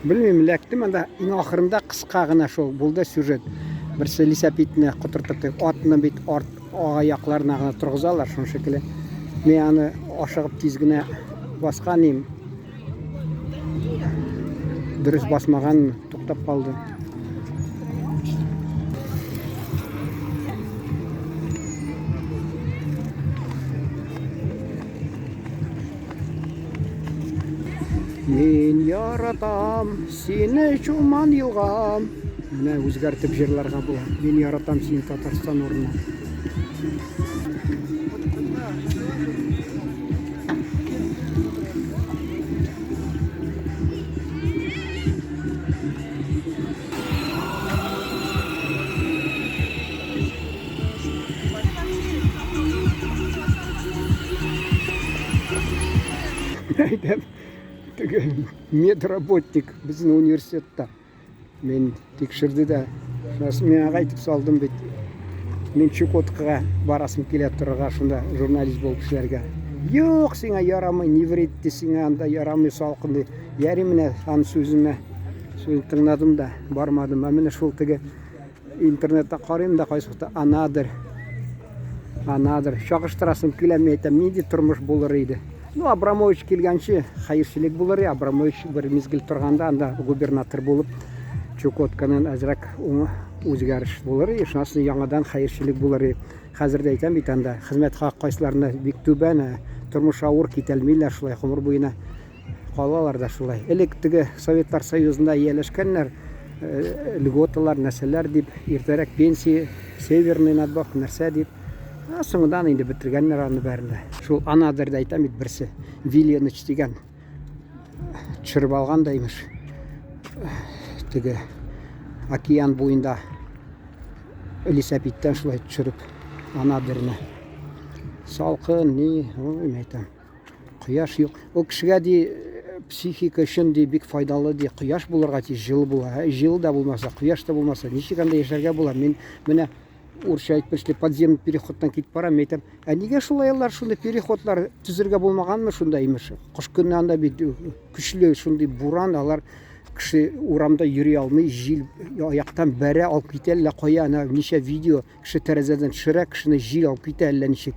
Белмим, эләктем анда. Иң ахырында кыска гына шул булды сюжет. Берсе лисәпитне котыртып, атны бит арт аякларына гына торгызалар, шуның шикелле. Мин аны ашыгып тиз генә баскан идем. Дөрес басмаган, туктап калды. Мин яратам сине, Чулман елгам. Менә үзгәртеп җырларга була. Мин яратам сине, Татарстан урыны. Әйтәм, теге медработник безнең университетта. Мин тикшерде дә, шунысы мин аңа әйтеп салдым бит. Мин Чукоткага барасым килә торырга, шунда журналист булып эшләргә. Юк, сиңа ярамый, неврит ди, сиңа анда ярамый, салкын ди. Яри менә аның сүзенә, сүзен тыңладым да, бармадым. Ә менә шул теге Интернетта карыйм да кайсы вакытта Анадырь. Анадырь. Чагыштырасым килә, мин әйтәм, нинди тормыш булыр иде. Ну, Абрамович килгәнче хәерчелек булыр иде. Абрамович бер мизгел торганда анда губернатор булып Чукотканың әзрәк үзгәреш булыр иде. Шуннан соң яңадан хәерчелек булыр иде. Хәзер дә әйтәм бит анда хезмәт хакы кайсыларына бик түбән, ә тормыш авыр, китәлмиләр шулай гомер буена. Калалар да шулай. Элек теге Советлар Союзында ияләшкәннәр, э, льготалар, нәрсәләр дип, иртәрәк пенсия, северный надбавка, нәрсә дип. Ә соңыннан инде бетергәннәр аны бәрен дә. Шул Анадырьда әйтәм бит берсе, Виленыч дигән төшереп алган да имеш. Теге океан буенда Элисәпиттән шулай төшереп Анадырьны. Салкын, ни, ой, әйтәм. Кояш юк. Ул кешегә ди психика өчен ди бик файдалы ди. Кояш булырга тиеш, җылы була. Ә җылы да булмаса, кояш та булмаса, ничек анда яшәргә була? Мин менә урысча әйтмешли подземный переходтан китеп барам, мин әйтәм, ә нигә шулай алар шундый переходлар төзергә булмаганмы шунда имеш? Кыш көне анда бит көчле шундый буран, алар кеше урамда йөри алмый, җил аяктан бәрә алып китә әллә кая, әнә ничә видео Кеше тәрәзәдән төшерә, кешене җил алып китә әллә ничек.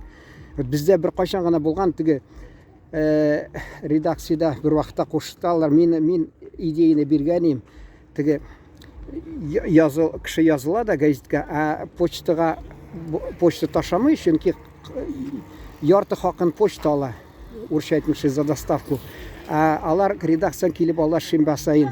Вот бездә бер кайчан гына булган теге э, редакциядә бер вакытта кушталар. Мин мин идеяне биргән идем. Теге языл, кеше языла да газетка, ә почтага почта ташамый, чөнки ярты хакын почта ала. Урысча әйтмешли за доставку. Ә алар редакциядән килеп ала шимбә саен.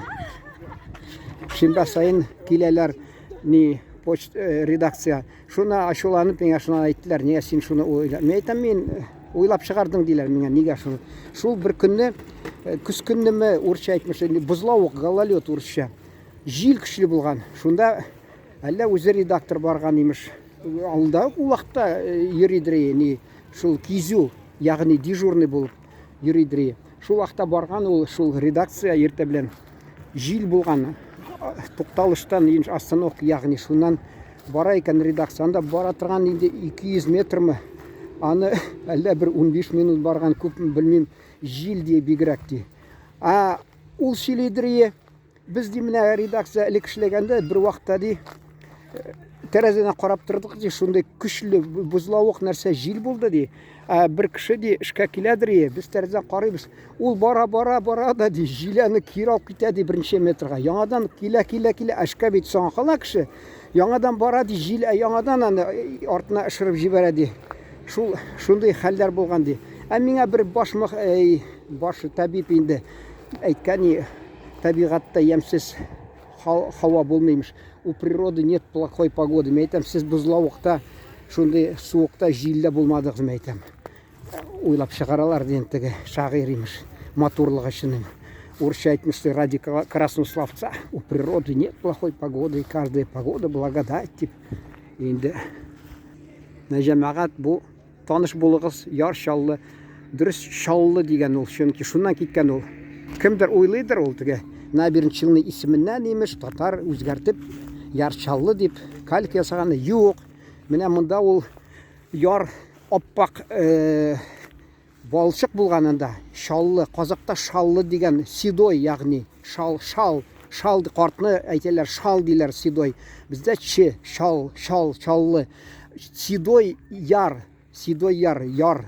Шимбә саен киләләр ни почта э, редакция шуны ачуланып миңа шуны әйттеләр нигә син шуны уйла мин әйтәм мин э, уйлап чыгардың диләр миңа нигә шуны шул бер көнне э, көз көннеме урысча әйтмешли бозлавык гололед урысча җил көчле булган шунда әллә үзе редактор барган имеш авылда ул вакытта йөридер ни шул кизү ягъни дежурный булып йөридер шул вакытта барган ул шул редакция иртә белән Җил булган тукталыштан остановка, ягъни шуннан бара икән редакция. Анда бара торган инде 200 метрмы, аны әллә бер 15 минут барган, күпме белмим, җил ди бигрәк ди. А ул сөйлидер, без ди менә редакция элек эшләгәндә бер вакытта ди тәрәзәдән карап тордык ди, шундый көчле бозлавык нәрсә җил булды ди. Ә бер кеше ди эшкә киләдер ди, без тәрәзәдән карыйбыз. Ул бара, бара, бара да ди, җил аны кире алып китә ди берничә метрга. Яңадан килә, килә, килә, эшкә бит соңа кала кеше. Яңадан бара ди, җил ә яңадан аны артына ышырып җибәрә ди. Шул шундый хәлләр булган ди. Ә миңа бер баш мөх, әй, баш табиб инде әйткән, табигатьтә ямьсез һава булмый имеш. У природы нет плохой погоды. Мин әйтәм, сез бозлавыкта, шундый суыкта, җилдә булмадыгыз, мин әйтәм. Уйлап чыгаралар дигән теге шагыйрь имеш. Матурлык өчен. Урысча әйтмешли, ради красного словца. У природы нет плохой погоды, каждая погода благодать дип. Инде җәмәгать бу Таныш булыгыз, Яр Чаллы. Дөрес, Чаллы дигән ул, чөнки шуннан киткән ул. Кемдер уйлыйдыр ул теге Набережный Челны исеменнән имеш, татар үзгәртеп Яр Чаллы дип калька ясаган. Юк. Менә монда ул яр аппак э, Балчык булган анда, Чаллы, казакта Шаллы дигән, седой, ягъни шал, шал, шал картны әйтәләр, шал диләр, седой. Бездә че, чал, чал, Чаллы. Седой яр, седой яр, яр.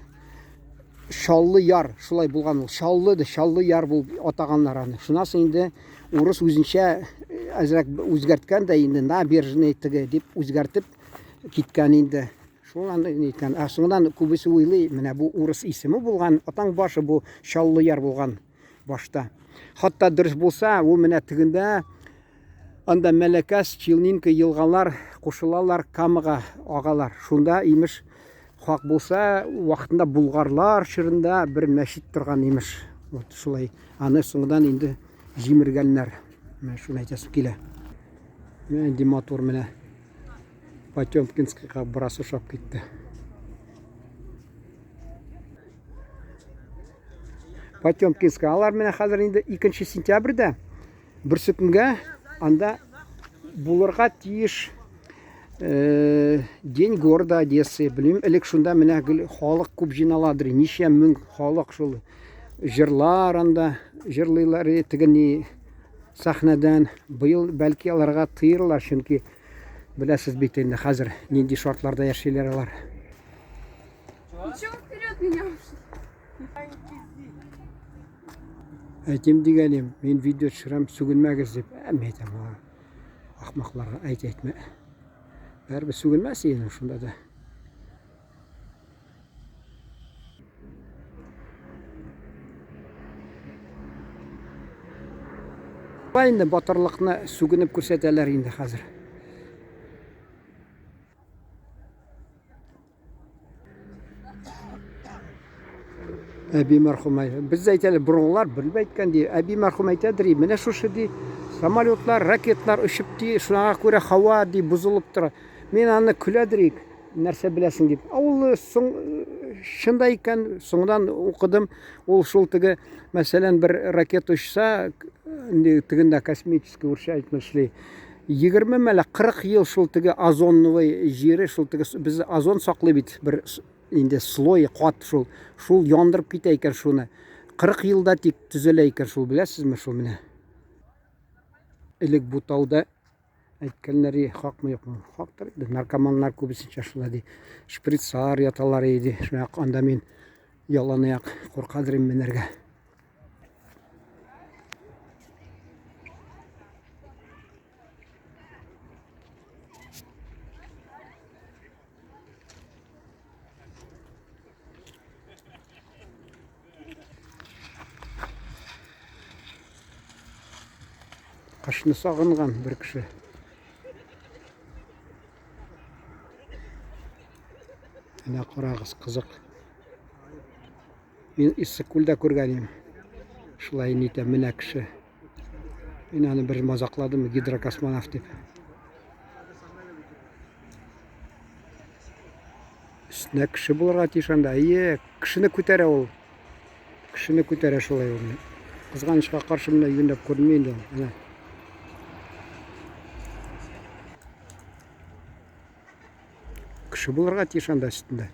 Чаллы яр, шулай булган ул. Чаллы да, Чаллы яр булып атаганнар аны. Шуннан соң инде урыс үзенчә әзрәк үзгәрткән дә инде набережный теге дип үзгәртеп киткән инде. Шул аны ниткән. Ә соңыннан күбесе уйлый, менә бу урыс исеме булган, атаң башы бу Чаллы яр булган башта. Хатта дөрес булса, ул менә тегендә анда Мәләкәс, Челнинка елгалар кушылалар, Камага агалар. Шунда имеш хак булса, вакытында булгарлар чорында бер мәчет торган имеш. Вот шулай. Аны соңыннан инде җимергәннәр. Менә шуны әйтәсем килә. Менә инде матур менә. Потемкинскийга бераз ошап китте. Потемкинская. Алар менә хәзер инде 2 сентябрьдә берсе көнгә анда булырга тиеш э, День города Одессы. Белмим, элек шунда менә гел халык күп җыйналадыр. Ничә мең халык шул җырлар анда җырлыйлар, теге ни сәхнәдән. Быел бәлки аларга тыерлар, чөнки беләсез бит инде хәзер нинди шартларда яшиләр алар. Ничего вперед меня ушли? Әйтим дигәнем, мин видео төшерәм, сүгенмәгез дип. Ә, мин әйтәм алар. Ахмакларга әйт әйтмә. Бәрбер сүгенмәс идем шунда да. Шулай инде батырлыкны сүгенеп күрсәтәләр инде хәзер. Әби мәрхүм без әйтәле борынгылар белеп әйткән ди. Әби мәрхүм әйтәдер, менә шушы ди самолетлар, ракетлар очып ди, шуңа күрә һава ди бозылып тора. Мин аны көләдер нәрсә беләсең дип. Ә ул соң чында икән, соңдан укыдым. Ул шул теге, мәсәлән, бер ракета очса, тегендә космический урысча әйтмешли, 20 мәлә 40 ел шул теге озоновый җире, шул теге без озон саклый бит бер инде слой кат шул, шул яндырып китә икән шуны. 40 елда тик төзелә икән шул, беләсезме шул менә. Элек бу тауда Әйткәннәре хакмы юкмы? Хактыр инде. Наркоманнар күбесенчә шулай ди. Шприцлар яталар иде. Шуңа анда мин яланаяк куркадыр инде менәргә. Кышны сагынган бер кеше. Менә карагыз, кызык. Мин Иссык-Күлдә күргән идем. Шулай нитә, менә кеше. Мин аны бер мазакладым, гидрокосмонавт дип. Өстенә кеше булырга тиеш анда. Әйе, кешене күтәрә ул. Кешене күтәрә шулай ул. Кызганычка каршы менә юньләп күренми инде ул. Менә. Кеше булырга тиеш анда өстендә.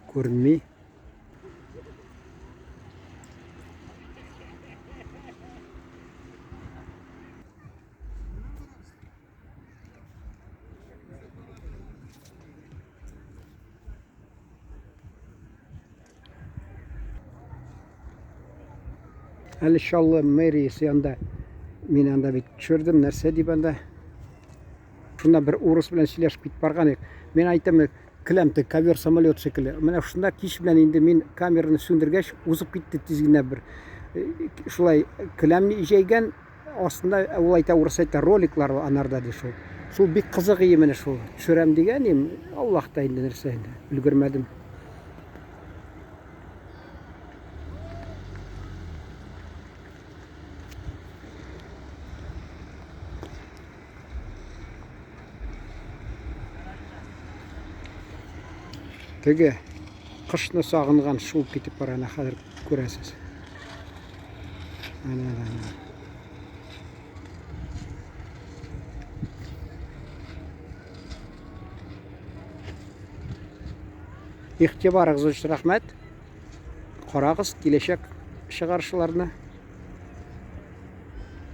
Күренми. Әле Чаллы мэриясе янында мин анда бит төшердем, нәрсә дип анда. Шунда бер урыс белән сөйләшеп китеп барган идек. Мин әйтәм, келәм теге ковер самолет шикелле. Менә шунда кич белән инде мин камераны сүндергәч, узып китте тиз генә бер. Шулай келәм җәйгән, Астында ул әйтә, урыс әйтә, роликлар анарда ди шул. Шул бик кызык ие менә шул. Төшерәм дигән им, Аллаһ та инде нәрсә инде, өлгермәдем. Теге кышны сагынган шуып китеп бара, әнә хәзер күрәсез. Әнә, әнә, әнә. Игътибарыгыз өчен рәхмәт. Карагыз киләчәк чыгарышларны.